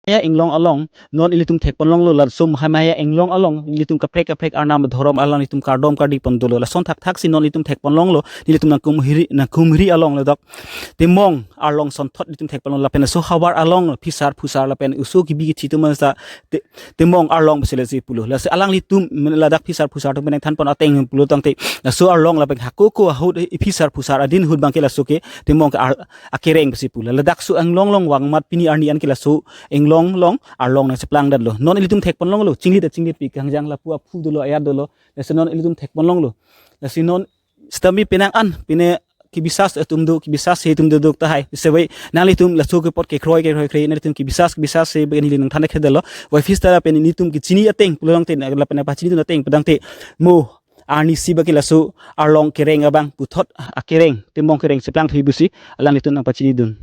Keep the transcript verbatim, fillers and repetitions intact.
Mahamaya Inglong along non ilitum thekponlonglo, laso Mahamaya Inglong along ilitum kaprek kaprek arnam dhorom alanglitum kardom kardi pon dolo. Lason thakthak si non ilitum thekponlonglo, nelitum Nangkumri, Nangkumri along ladak Timong arlong sonthot ilitum thekponlong, lapen laso havar along phisar phusar lapen oso kebi kethi atum masa Ti-, Timong arlong pusi lasi pulo. Lasi alanglitum ladak phisar phusar atum penang thanpon ateng pulo tangte, laso arlong lapen hako ko ahut, eh, phisar phusar adin ahut abangke laso ke Timong ke ar-, akereng pusi pulo. Ladak laso Inglong along vangmat pini arni an ke laso Inglong along arlong nangcheplang detlo. Non ilitum thekponlonglo, chinglit chinglit pi kangjang lapu aphu dolo, ayat dolo. Lasi non ilitum thekponlonglo. Lasi non sitame penang an, pine kebisas atum do, kebisas he atum do dok tahai. Sebai nanglitum laso ke apot kekroi kekroi kroi, nanglitum kebisas kebisas he bagi neli nangthan khedalo. Wai fis tara pen nelitum kechini ateng pulo tangte, lapen pachinidun ateng pu tangte, mo arnisi abangke laso arlong kereng abang puthot akereng, Timong kereng cheplang thuji pusi alanglitum nangpachinidun.